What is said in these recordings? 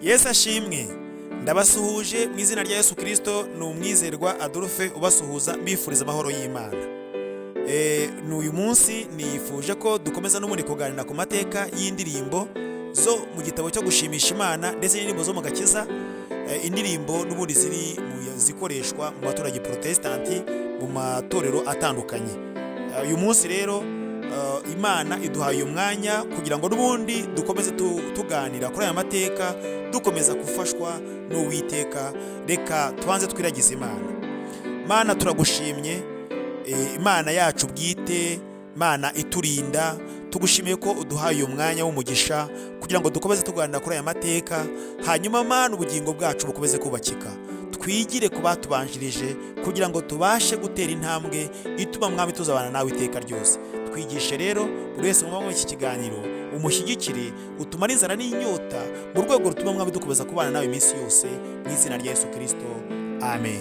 Yesu ashimwe. Ndabasuhuje mu izina rya Yesu Kirisito. Ni umwizerwa Adolphe ubasuhuza, mbifuriza amahoro y'Imana. Ni uyu munsi nifuje ko dukomeza n'ubundi kuganira ku mateka y'indirimbo zo mu gitabo cyo gushimisha Imana ndetse n'indirimbo zo mu gakiza. Indirimbo n'ubundi ziri mu zikoreshwa mu baturage protesitanti mu matorero atandukanye. Uyu munsi rero Imana iduhaye uyu mwanya kugira ngo n'ubundi dukomeze tuganira kuri aya mateka, dukomeza gufashwa n'Uwiteka. Reka tubanze twiragize Imana. Mana, turagushimye, Imana yacu bwite, Imana iturinda. Tugushimiye ko uduhaye uyu mwanya w'umugisha kugira ngo dukomeze tuganira kuri aya mateka. Hanyuma Mana, ubugingo bwacu bukomeze kubakika, twigire ku batubanjirije kugira ngo tubashe gutera intambwe ituma, Mwami, tuzabana nawe iteka ryose. Twigishe rero buri wese muba muri iki kiganiro, umushyigikire, utumare inzara n'inyota mu rwego rutuma, Mwami, dukomeza kubana nawe iminsi yose, mu izina rya Yesu Kirisito, amen.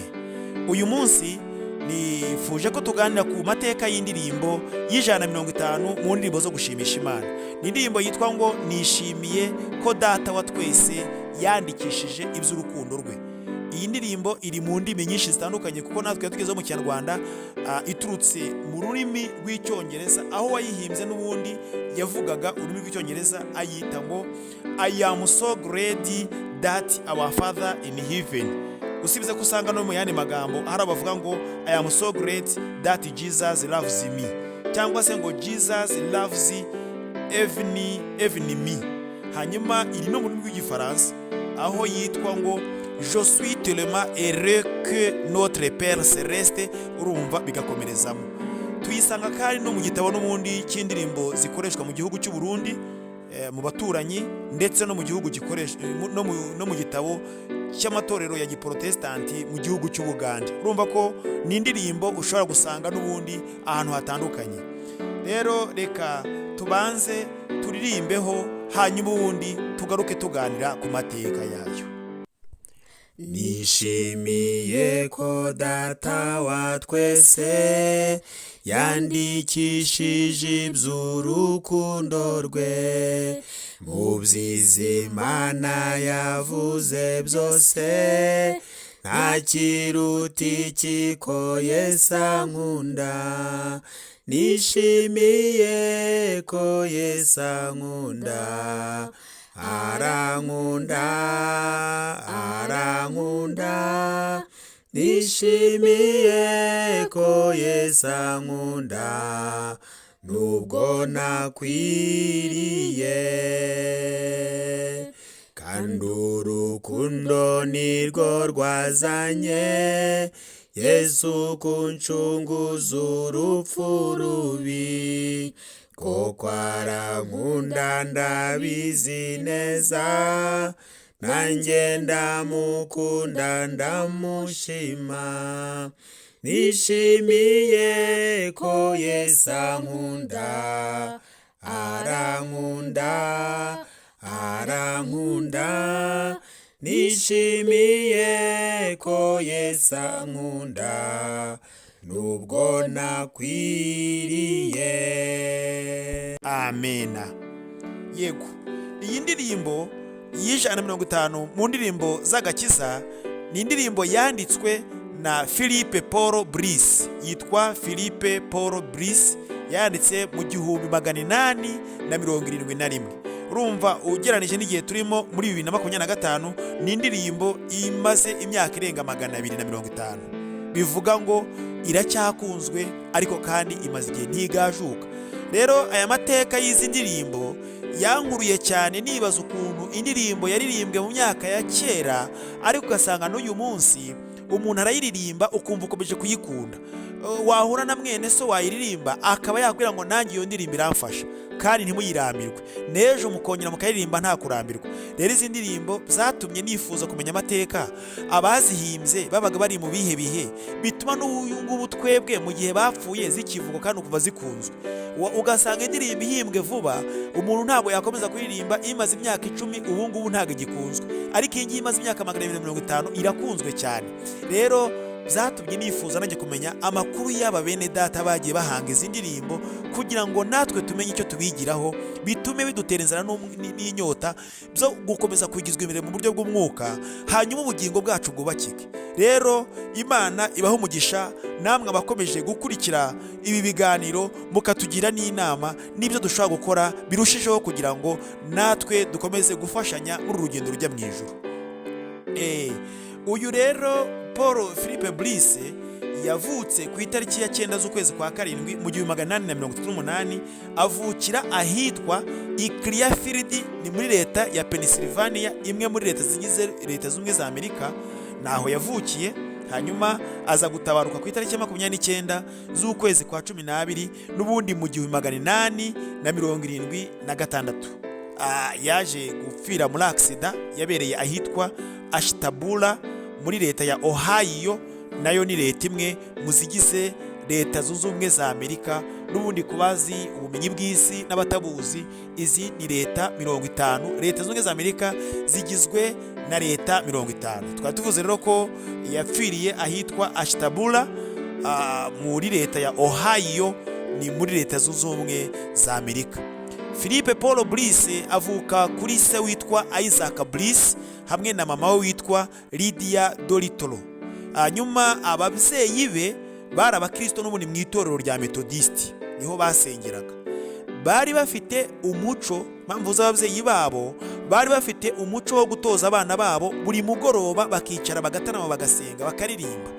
Uyu munsi nifuje ko tuganira ku mateka y'indirimbo y'150 mu ndirimbo zo gushimisha Imana. Ni indirimbo yitwa ngo "Nishimiye ko Data wa twese yandikishije iby'urukundo rwe". Iyi ndirimbo iri mu ndimi nyinshi zitandukanye, kuko natwe tugezeho mu Kinyarwanda, iturutse mu rurimi rw'Icyongereza, aho wayihimbye n'ubundi yavugaga ururimi rw'Icyongereza, ayita ngo "I am so glad that our Father in heaven". Usibye ko usanga no mu yandi magambo hari abavuga ngo "I am so glad that Jesus loves me", cyangwa se ngo "Jesus loves even me". Hanyuma iri no mu rurimi rw'Igifaransa, aho yitwa ngo "Je suis tellement heureux que notre Père céleste". Urumva bigakomerezamo. Tuyisanga kandi no mu gitabo n'ubundi cy'indirimbo zikoreshwa mu gihugu cy'u Burundi, mu baturanyi, ndetse no mu gihugu gikoresha no mu gitabo cy'amatorero ya giprotesitanti mu gihugu cy'Ubugande. Urumva ko ni indirimbo ushobora gusanga n'ubundi ahantu hatandukanye. Rero reka tubanze turirimbeho, hanyuma ubundi tugaruke tuganira ku mateka yayo. Nishimiye ko Data wa twese yandikishije iby'urukundo rwe. Mu byiza Imana yavuze byose, nta kiruta iki ko Yesu ankunda. Nishimiye ko Yesu ankunda, arankunda, arankunda. Nishimiye ko Yesu ankunda nubwo nakwiriye. Kandi urukundo nirwo rwazanye Yesu kuncunguza urupfu rubi. Koko arankunda, ndabizi neza, nanjye ndamukunda, ndamushima. Nishimiye ko Yesu ankunda, arankunda, arankunda. Nishimiye ko Yesu ankunda nubwo nakwiriye. Amena. Yego, iyi ndirimbo y'150 mu ndirimbo z'agakiza ni indirimbo yanditswe na Philippe Paul Brice, yitwa Philippe Paul Brice, yanditse mu 1871. Urumva ugereranije n'igihe turimo muri 2025, ni indirimbo imaze imyaka irenga 250. Bivuga ngo iracyakunzwe, ariko kandi imaze igihe ntigajuka. Rero aya mateka y'izi ndirimbo yankuruye cyane, nibaza ukuntu indirimbo yaririmbwe mu myaka ya kera, ariko ugasanga n'uyu munsi umuntu arayiririmba ukumva ukomeje kuyikunda. Wahura na mwene so wayiririmba, akaba yakubwira ngo "Nanjye iyo ndirimbo iramfasha", kandi ntimuyirambirwe, n'ejo mukongera mukayiririmba nta kurambirwa. Rero izi ndirimbo zatumye nifuza kumenya amateka, abazihimbye babaga bari mu bihe bihe bituma n'uyu ngubu twebwe mu gihe bapfuye zikivugwa kandi ukuva zikunzwe. Ugasanga indirimbo ihimbwe vuba, umuntu ntabwo yakomeza kuririmba imaze imyaka 10, ubu ngubu ntabwo igikunzwe, ariko iyi ngiyi imaze imyaka 250 irakunzwe cyane. Rero Byatumye nifuza nanjye kumenya amakuru y'aba bene data bagiye bahanga izi ndirimbo, kugira ngo natwe tumenye icyo tubigiraho, bitume bidutera inzara n'inyota byo gukomeza kwigizwa imbere mu buryo bw'umwuka, hanyuma ubugingo bwacu bwubakike. Rero Imana ibahe umugisha namwe abakomeje gukurikira ibi biganiro, mukatugira n'inama n'ibyo dushobora gukora birushijeho, kugira ngo natwe dukomeze gufashanya muri uru rugendo rujya mu ijuru. Uyu rero Paul Philippe Bliss yavutse ku itariki ya 9 z'ukwezi kwa karindwi mu 1838, avukira ahitwa i Clearfield, ni muri leta ya Pennsylvania, imwe muri leta zigize Leta Zunze Ubumwe za Amerika, naho yavukiye. Hanyuma aza gutabaruka ku itariki ya 29 z'ukwezi kwa 12 n'ubundi mu 1876. Yaje gupfira muri aksida yabereye ahitwa Ashtabula muri leta ya Ohio, nayo ni leta imwe mu zigize Leta Zunze Ubumwe za Amerika. N'ubundi ku bazi ubumenyi bw'isi n'abatabuzi, izi ni leta 50. Leta Zunze Ubumwe za Amerika zigizwe na leta 50. Twari tuvuze rero ko yapfiriye ahitwa Ashtabula, muri leta ya Ohio, ni muri Leta Zunze Ubumwe za Amerika. Philippe Paul Bliss avuka kuri se witwa Isaac Bliss hamwe na mama we witwa Lydia Doritolo. Hanyuma ababyeyi be bari abakristo n'ubundi mu itorero rya Metodisiti, niho basengeraga. Bari bafite umuco, mpamvu z'ababyeyi babo, bari bafite umuco wo gutoza abana babo buri mugoroba bakicara, bagatarama, bagasenga, bakaririmba.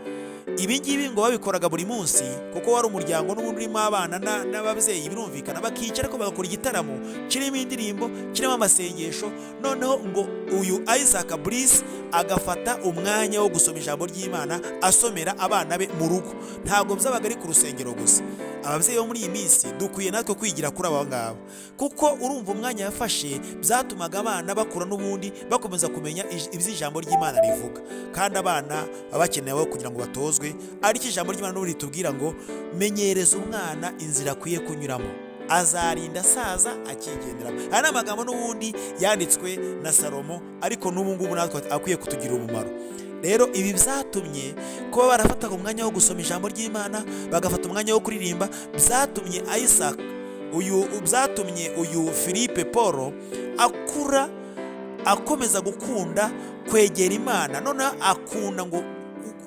Ibi ngibi ngo babikoraga buri munsi, kuko wari umuryango n'ubundi urimo abana n'ababyeyi, birumvikana bakicara ariko bagakora igitaramo kirimo indirimbo, kirimo amasengesho. Noneho ngo uyu Isaac Bliss agafata umwanya wo gusoma ijambo ry'Imana, asomera abana be mu rugo. Ntabwo byabaga ari ku rusengero gusa. Ababyeyi bo muri iyi minsi dukwiye natwe kwigira kuri aba ngaba, kuko urumva umwanya yafashe byatumaga abana bakura n'ubundi bakomeza kumenya ibyo ijambo ry'Imana rivuga, kandi abana baba bakenewe kugira ngo batozwe. Ariko ijambo ry'Imana n'ubundi ritubwira ngo menyereza umwana inzira akwiye kunyuramo, azarinda asaza akigenderamo. Aya ni amagambo n'ubundi yanditswe na Salomo, ariko n'ubu ngubu natwe akwiye kutugirira umumaro. Rero ibi byatumye kuba barafataga umwanya wo gusoma ijambo ry'Imana, bagafata umwanya wo kuririmba, byatumye Isaac uyu, byatumye uyu Philippe Paul akura akomeza gukunda kwegera Imana. Noneho akunda ngo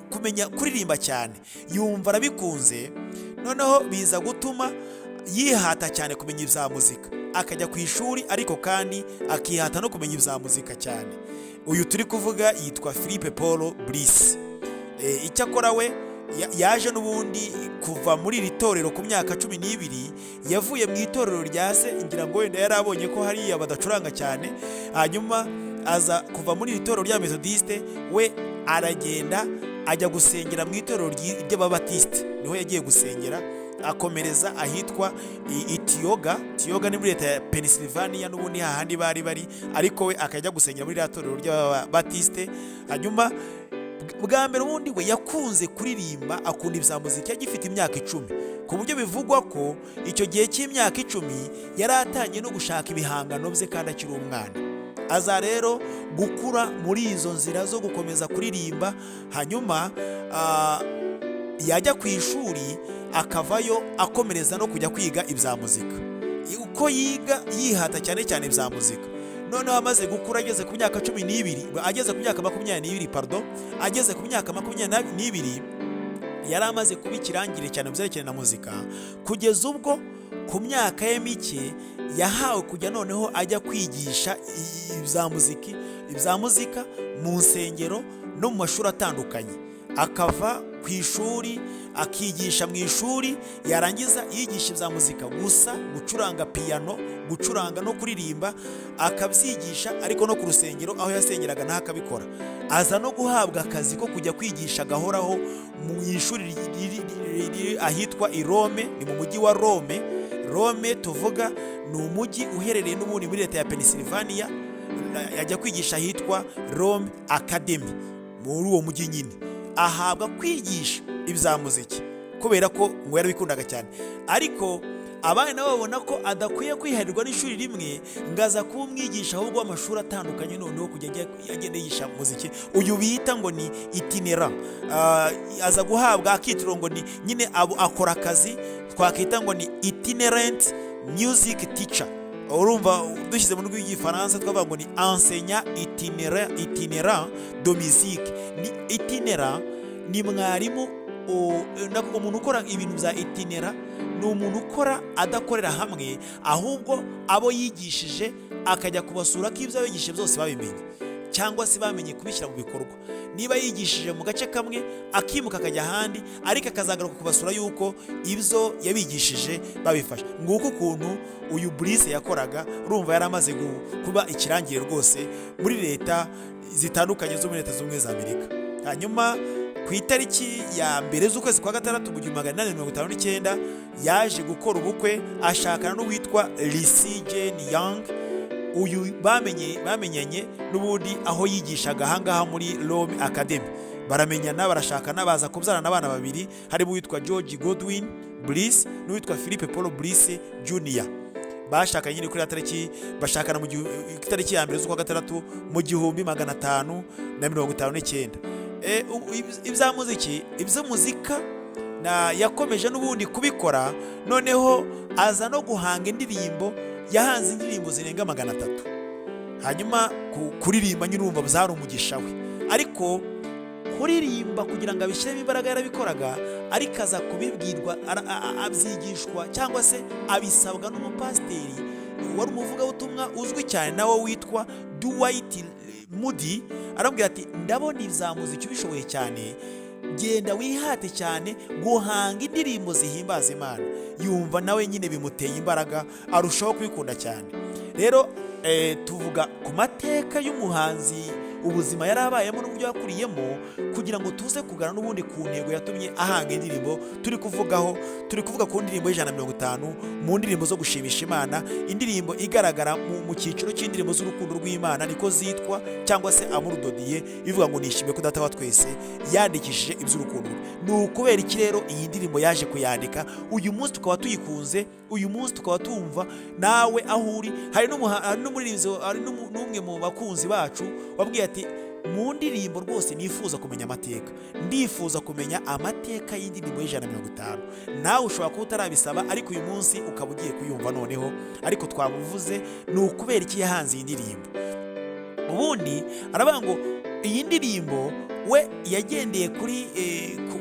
kumenya kuririmba cyane, yumva arabikunze. Noneho biza gutuma yihata cyane kumenya ibya muzika, akajya ku ishuri ariko kandi akihata no kumenya ibya muzika cyane. Uyu turi kuvuga yitwa Philippe Paul Bliss. Icyakora we yaje n'ubundi kuva muri iri torero ku myaka 12. Yavuye mu itorero rya se, ngira ngo wenda yari abonye ko hariya badacuranga cyane. Hanyuma aza kuva muri iri torero rya Metodiste, we aragenda ajya gusengera mu itorero ry'Ababatisite, niho yagiye gusengera, akomereza ahitwa Itiyoga. Tiyoga ni muri leta ya Pennsylvania, n'ubundi hahandi bari bari, ariko we akajya gusengera muri iriya torero ry'Ababatisite. Hanyuma bwa mbere ubundi we yakunze kuririmba, akunda ibya muziki agifite imyaka 10, ku buryo bivugwa ko icyo gihe cy'imyaka 10 yari atangiye no gushaka ibihangano bye kandi akiri umwana. Aza rero gukura muri izo nzira zo gukomeza kuririmba, hanyuma yajya ku ishuri akavayo akomereza no kujya kwiga ibya muzika, uko yiga yihata cyane cyane ibya muzika. Noneho amaze gukura, ageze ku myaka 12, ageze ku myaka 22, pardon, ageze ku myaka 22, yari amaze kuba ikirangirire cyane mu byerekeranye na muzika, kugeza ubwo ku myaka ye mike yahawe kujya noneho ajya kwigisha ibya muziki, ibya muzika mu nsengero no mu mashuri atandukanye. Akava ku ishuri akigisha mu ishuri, yarangiza yigisha ibya muzika gusa, gucuranga piyano, gucuranga no kuririmba akabyigisha, ariko no ku rusengero aho yasengeraga naho akabikora. Aza no guhabwa akazi ko kujya kwigisha gahoraho mu ishuri riri ahitwa i Rome, ni mu mujyi wa Rome. Rome tuvuga ni umujyi uherereye n'ubundi muri leta ya Pennsylvania. Yajya kwigisha ahitwa Rome Academy muri uwo mujyi nyine, ahabwa kwigisha ibya muziki kubera ko ngo yarabikundaga cyane. Ariko Abandi nabo babona ko adakwiye kwiharirwa n'ishuri rimwe, ngo aza kuba umwigisha ahubwo w'amashuri atandukanye, noneho kujya agenda yigisha muziki. Uyu bita ngo ni itinérant. Aza guhabwa akitiro ngo ni nyine abo akora akazi twakita ngo ni itinerant music teacher. Urumva dushyize mu rwego rw'Igifaransa twavuga ngo ni enseignant itinérant de musique. Ni itinérant, ni mwarimu, umuntu ukora ibintu bya itinérant ni umuntu ukora adakorera hamwe, ahubwo abo yigishije akajya kubasura ko ibyo yabigishije byose babimenye cyangwa se bamenye kubishyira mu bikorwa. Niba yigishije mu gace kamwe, akimuka akajya ahandi, ariko akazagaruka kubasura yuko ibyo yabigishije babifashe. Nguko ukuntu uyu Bliss yakoraga. Urumva yari amaze kuba ikirangirire rwose muri leta zitandukanye zo muri Leta Zunze Ubumwe za Amerika. Hanyuma ku itariki ya 1 z'ukwezi kwa gatandatu mu 1859 yaje gukora ubukwe, ashakana n'uwitwa Lucy Jane Young. Uyu bamenyanye n'ubundi aho yigishaga ahangaha muri Rome Academy. Baramenyana, barashakana, baza kubyarana abana babiri, harimo uwitwa George Godwin Bliss n'uwitwa Philip Paul Bliss Jr. Bashakanye nyine kuri ya tariki, bashakana mu itariki ya 1 z'ukwa gatandatu mu 1559. Ibya muziki, ibyo muzika na yakomeje n'ubundi kubikora, noneho aza no guhanga indirimbo. Yahanze indirimbo zirenga 300. Hanyuma kuririmba nyine urumva byari umugisha we, ariko kuririmba kugira ngo abishyiremo imbaraga yarabikoraga, ariko aza kubibwirwa, abyigishwa cyangwa se abisabwa n'umupasiteri wari umuvugabutumwa uzwi cyane nawe witwa Dwight Moody. Aramubwira ati: "Ndabona ibya muziki ubishoboye cyane, genda wihate cyane guhanga indirimbo zihimbaza Imana." Yumva nawe nyine bimuteye imbaraga, arushaho kubikunda cyane. Rero tuvuga ku mateka y'umuhanzi, ubuzima yari abayemo n'uburyo yakuriyemo, kugira ngo tuze kugana n'ubundi ku ntego yatumye ahanga indirimbo turi kuvugaho. Turi kuvuga ku ndirimbo y'150 mu ndirimbo zo gushimisha Imana, indirimbo igaragara mu cyiciro cy'indirimbo z'urukundo rw'Imana, niko zitwa, cyangwa se Amour de Dieu, ivuga ngo nishimiye ko Data wa twese yandikishije iby'urukundo rwe. Ni ukubera iki rero iyi ndirimbo yaje kuyandika, uyu munsi tukaba tuyikunze, uyu munsi tukaba tumva nawe aho uri? Hari n'umuririmbyi, hari n'umwe mu bakunzi bacu wabwiye ati: "Mu ndirimbo rwose nifuza kumenya amateka, ndifuza kumenya amateka y'indirimbo y'150." Nawe ushobora kuba utarabisaba, ariko uyu munsi ukaba ugiye kuyumva noneho. Ariko twabuvuze, ni ukubera iki yahanze iyi ndirimbo? Ubundi aravuga ngo iyi ndirimbo we yagendeye kuri ku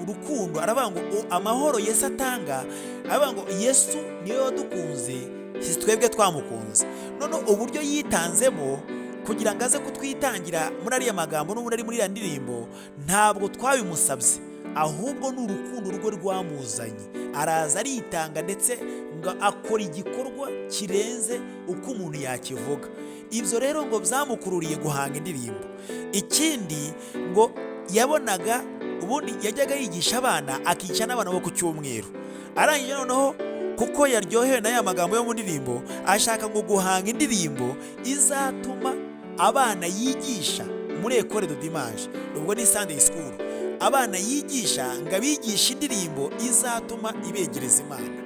rukundo. Aravuga ngo amahoro Yesu atanga. Aravuga ngo Yesu niwe wadukunze, si twebwe twamukunze. Noneho uburyo yitanzemo kugira ngo aze kutwitangira muri ariya magambo n'ubundi ari muri iriya ndirimbo, ntabwo twabimusabye, ahubwo ni urukundo rwe rwamuzanye, araza aritanga, ndetse ngo akora igikorwa kirenze uko umuntu yakivuga. Ibyo rero ngo byamukururiye guhanga indirimbo. Ikindi ngo yabonaga ubundi yajyaga yigisha abana, akica n'abana bo ku cyumweru. Arangije noneho, kuko yaryohewe na ya magambo yo mu ndirimbo, ashaka ngo guhanga indirimbo izatuma abana yigisha muri école de dimanche, ubwo ni Sunday school, abana yigisha ngo abigishe indirimbo izatuma ibegereza Imana.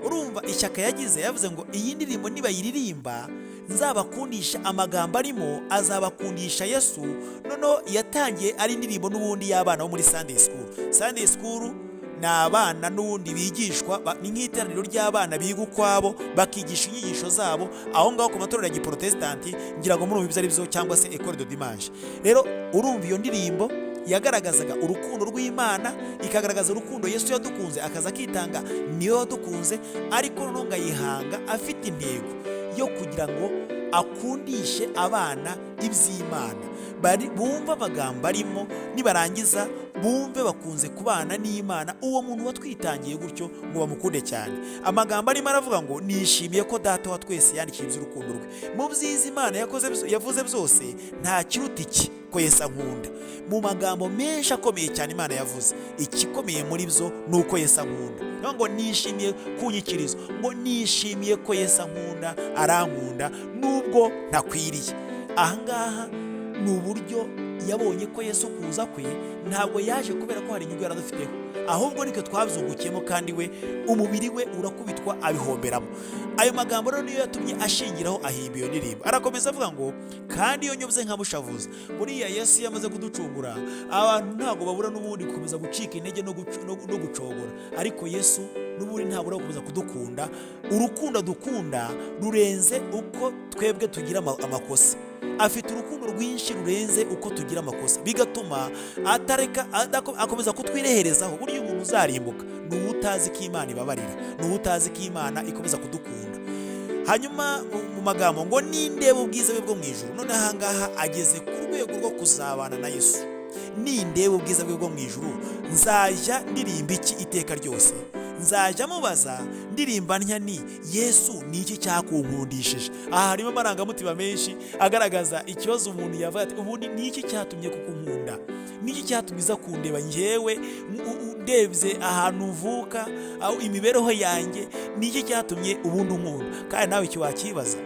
Urumva ishyaka yagize. Yavuze ngo iyi ndirimbo nibayiririmba nzabakundisha amagambo arimo, azabakundisha Yesu. Noneho yatangiye ari indirimbo n'ubundi y'abana bo muri Sunday school. Sunday school ni abana n'ubundi bigishwa, ni nk'iteraniro ry'abana biga ukwabo, bakigisha inyigisho zabo aho ngaho ku matorero ya giporotesitanti, ngira ngo murumva ibyo ari byo, cyangwa se école de dimanche. Rero urumva iyo ndirimbo yagaragazaga urukundo rw'Imana, ikagaragaza urukundo Yesu yadukunze akaza akitanga, niwe wadukunze. Ariko noneho ngo ayihanga afite intego yo kugira ngo akundishe abana iby'Imana, bumve amagambo arimo, nibarangiza bumve bakunze kubana n'Imana, uwo muntu watwitangiye gutyo, ngo bamukunde cyane. Amagambo arimo aravuga ngo nishimiye ko Data wa twese yandikiye iby'urukundo rwe. Mu byiza Imana yakoze yavuze byose, nta kiruta iki ko Yesu ankunda. Mu magambo menshi akomeye cyane Imana yavuze, ikikomeye muri byo ni uko Yesu ankunda. Niyo ngo nishimiye kunyikirizo, ngo nishimiye ko Yesu ankunda, arankunda nubwo ntakwiriye. Ahangaha ni uburyo yabonye ko Yesu kuza kwe ntabwo yaje kubera ko hari inyungu yaradufiteho. Ahubwo nitwe twabyungukiyemo, kandi we umubiri we urakubitwa, abihomberamo. Ayo magambo rero niyo yatumye ashingiraho ahimba iyo ndirimbo. Arakomeza avuga ngo: "Kandi iyo nyobye nkamushavuza." Buriya Yesu iyo amaze kuducungura, abantu ntabwo babura n'ubundi gukomeza gucika intege no gucogora, ariko Yesu n'ubundi ntabura gukomeza kudukunda. Urukundo dukunda rurenze uko twebwe tugira amakosa. Afite urukundo rwinshi rurenze uko tugira amakosa, bigatuma atareka akomeza kutwireherezaho. Burya umuntu uzarimbuka ni uwo utazi ko Imana ibabarira, ni uwo utazi ko Imana ikomeza kudukunda. Hanyuma mu magambo ngo: "Nindeba ubwiza bwe bwo mu ijuru." None ahangaha ageze ku rwego rwo kuzabana na Yesu. "Nindeba ubwiza bwe bwo mu ijuru, nzajya ndirimba iki iteka ryose? Nzajya mubaza ndirimba ntya ni Yesu, ni iki cyakunkundishije?" Aha harimo amarangamutima menshi agaragaza ikibazo umuntu yavuga ati: "Ubundi ni iki cyatumye kukunkunda? Ni iki cyatumye uza kundeba njyewe? Ndebye ahantu mvuka, aho imibereho yanjye, ni iki cyatumye ubundi unkunda?" Kandi nawe icyo wakibaza,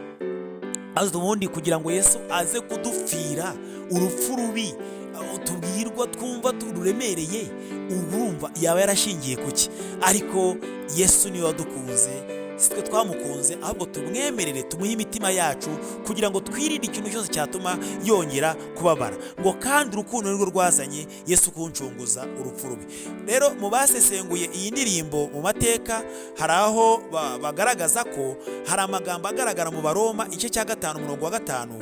maze ubundi kugira ngo Yesu aze kudupfira urupfu rubi, aho tubwirwa twumva ruremereye, ubu urumva yaba yarashingiye ku ki? Ariko Yesu niwe wadukunze, si twe twamukunze. Ahubwo tumwemerere, tumuhe imitima yacu kugira ngo twirinde ikintu cyose cyatuma yongera kubabara. Ngo: "Kandi urukundo nirwo rwazanye Yesu kuncunguza urupfu rubi." Rero mu basesenguye iyi ndirimbo mu mateka, hari aho bagaragaza ko hari amagambo agaragara mu Baroma igice cya 5, umurongo wa 5,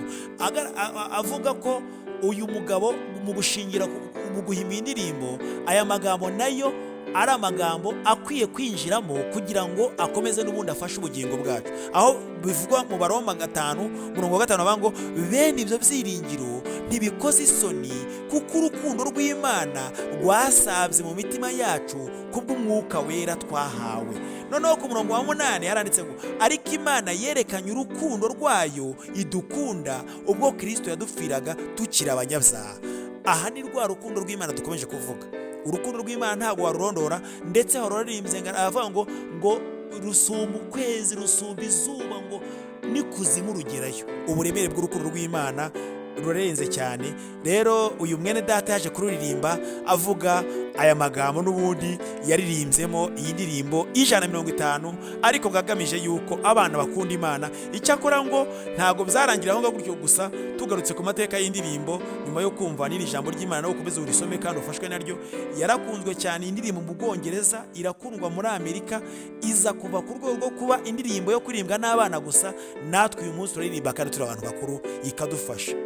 avuga ko uyu mugabo mu gushingira mu guhimba iyi ndirimbo, aya magambo nayo ari amagambo akwiye kwinjiramo kugira ngo akomeze n'ubundi afashe ubugingo bwacu. Aho bivugwa mu Baroma 5, umurongo wa 5, bavuga ngo: "Bene ibyo byiringiro ntibikoze isoni, kuko urukundo rw'Imana rwasabye mu mitima yacu kubw'Umwuka Wera twahawe." Noneho ku murongo wa 8 haranditse ngo: "Ariko Imana yerekanye urukundo rwayo idukunda ubwo Kirisito yadupfiraga tukiri abanyabyaha." Aha ni rwa rukundo rw'Imana dukomeje kuvuga. Urukundo rw'Imana ntabwo warurondora, ndetse waruririmbye ngo aravuga ngo rusumba ukwezi, rusumba izuba, ngo n'ikuzimu rugerayo. Uburemere bw'urukundo rw'Imana rurarenze cyane. Rero uyu mwene data yaje kururirimba avuga aya magambo n'ubundi yaririmbyemo iyi ndirimbo 150, ariko bwagamije yuko abana bakunda Imana. Icyakora ngo ntabwo byarangira aho ngaho gutyo gusa. Tugarutse ku mateka y'indirimbo, nyuma yo kumva n'iri jambo ry'Imana nawe ukomeze urisome kandi ufashwe naryo. Yarakunzwe cyane iyi ndirimbo mu Bwongereza, irakundwa muri Amerika, iza kuva ku rwego rwo kuba indirimbo yo kuririmbwa n'abana gusa. Natwe uyu munsi turaririmba kandi turi abantu bakuru, ikadufasha.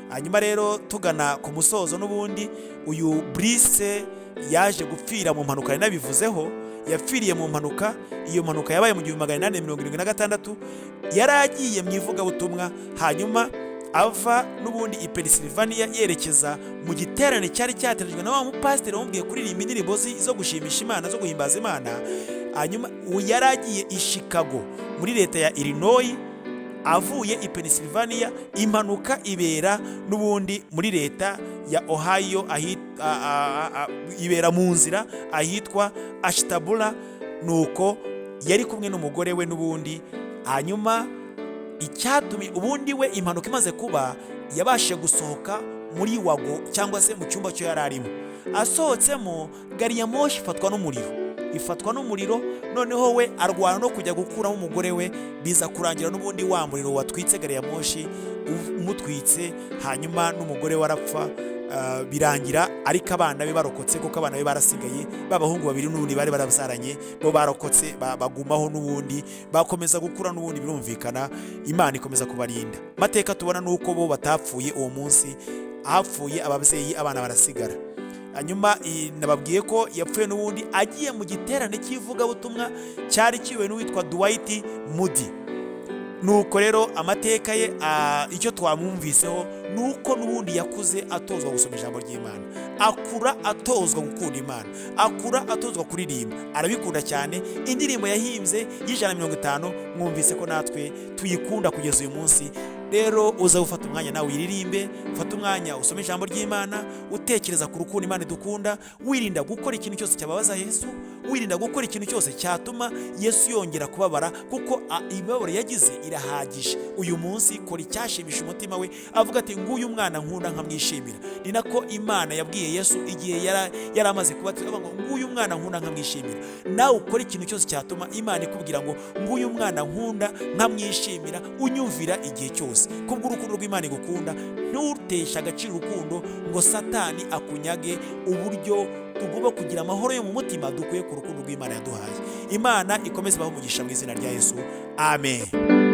Hanyuma rero tugana ku musozo, n'ubundi uyu Bruce yaje gupfira mu mpanuka, yari nabivuzeho. Yapfiriye mu mpanuka. Iyo mpanuka yabaye mu 1876. Yari agiye mu ivugabutumwa, hanyuma ava n'ubundi i Pennsylvania yerekeza mu giterane cyari cyaterejwe na wa mupasiteri wamubwiye kuririmba indirimbo zo gushimisha Imana, zo guhimbaza Imana. Hanyuma uwo yari agiye i Chicago muri leta ya Illinois avuye i Pennsylvania. Impanuka ibera n'ubundi muri leta ya Ohio, ibera mu nzira ahitwa Ashtabula. Nuko yari kumwe n'umugore we n'ubundi. Hanyuma icyatumye ubundi we, impanuka imaze kuba, yabashije gusohoka muri wago cyangwa se mu cyumba cyo yari arimo. Asohotsemo, gari ya moshi ifatwa n'umuriro, ifatwa n'umuriro. Noneho we arwana no kujya gukuramo umugore we, biza kurangira n'ubundi wa muriro watwitse gari ya moshi umutwitse, hanyuma n'umugore we arapfa. Birangira ariko abana be barokotse, kuko abana be barasigaye, b'abahungu babiri n'ubundi bari barabyaranye, bo barokotse, bagumaho n'ubundi bakomeza gukura n'ubundi. Birumvikana Imana ikomeza kubarinda. Mateka tubona ni uko bo batapfuye uwo munsi. Hapfuye ababyeyi, abana barasigara. Hanyuma nababwiye ko yapfuye n'ubundi agiye mu giterane cy'ivugabutumwa cyari kiyobowe n'uwitwa Dwight Moody. Nuko rero amateka ye, icyo twamwumviseho ni uko n'ubundi yakuze atozwa gusoma ijambo ry'Imana, akura atozwa gukunda Imana, akura atozwa kuririmba, arabikunda cyane. Indirimbo yahimbye y'150 mwumvise ko natwe tuyikunda kugeza uyu munsi. Rero uza gufata umwanya nawe uyiririmbe, ufate umwanya usome ijambo ry'Imana, utekereza ku rukundo Imana idukunda, wirinda gukora ikintu cyose cyababaza Yesu, wirinda gukora ikintu cyose cyatuma Yesu yongera kubabara, kuko imibabaro yagize irahagije. Uyu munsi kora icyashimisha umutima we, avuga ati iti nguyu mwana nkunda nkamwishimira. Ni nako Imana yabwiye Yesu igihe yari amaze kubatizwa, avuga ngo nguyu mwana nkunda nkamwishimira. Nawe ukora ikintu cyose cyatuma Imana ikubwira ngo nguyu mwana nkunda nkamwishimira, unyumvira igihe cyose. Kubw'urukundo rw'Imana igukunda, ntuteshe agaciro urukundo ngo Satani akunyage uburyo tugomba kugira amahoro yo mu mutima dukuye ku rukundo rw'Imana yaduhaye. Imana ikomeze ibahe umugisha mu izina rya Yesu, amen.